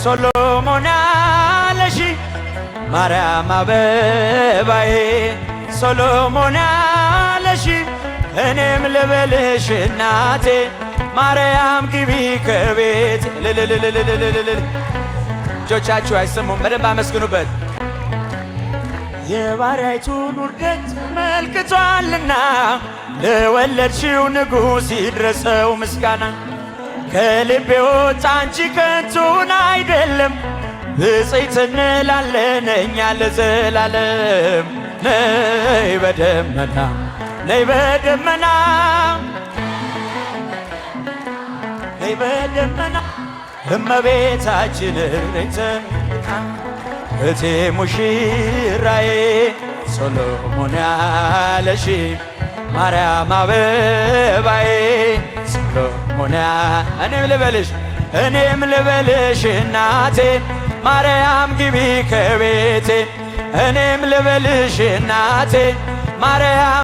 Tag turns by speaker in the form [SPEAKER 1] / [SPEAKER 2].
[SPEAKER 1] ሶሎሞን አለሽ ማርያም አበባዬ ሶሎሞን አለሽ እኔም ልበልሽ እናቴ ማርያም ግቢ ከቤት ልልልልልልልል። እጆቻችሁ አይሰሙም፣ በደንብ አመስግኑበት። የባሪያይቱን ውርደት መልክቷልና ለወለድሽው ንጉሥ ይድረሰው ምስጋና። ከልቤ ወጣ እንጂ ከንቱን አይደለም፣ ብፅዕት እንላለን እኛ ለዘላለም። ነይ በደመና፣ ነይ በደመና፣ ነይ በደመና እመቤታችን እረኝተ እቴ ሙሽራዬ ሶሎሞን ያለሽ ማርያም አበባዬ ሶሎሞን እኔም ልበልሽ፣ እኔም ልበልሽ እናቴ ማርያም ግቢ ከቤቴ፣ እኔም ልበልሽ እናቴ ማርያም።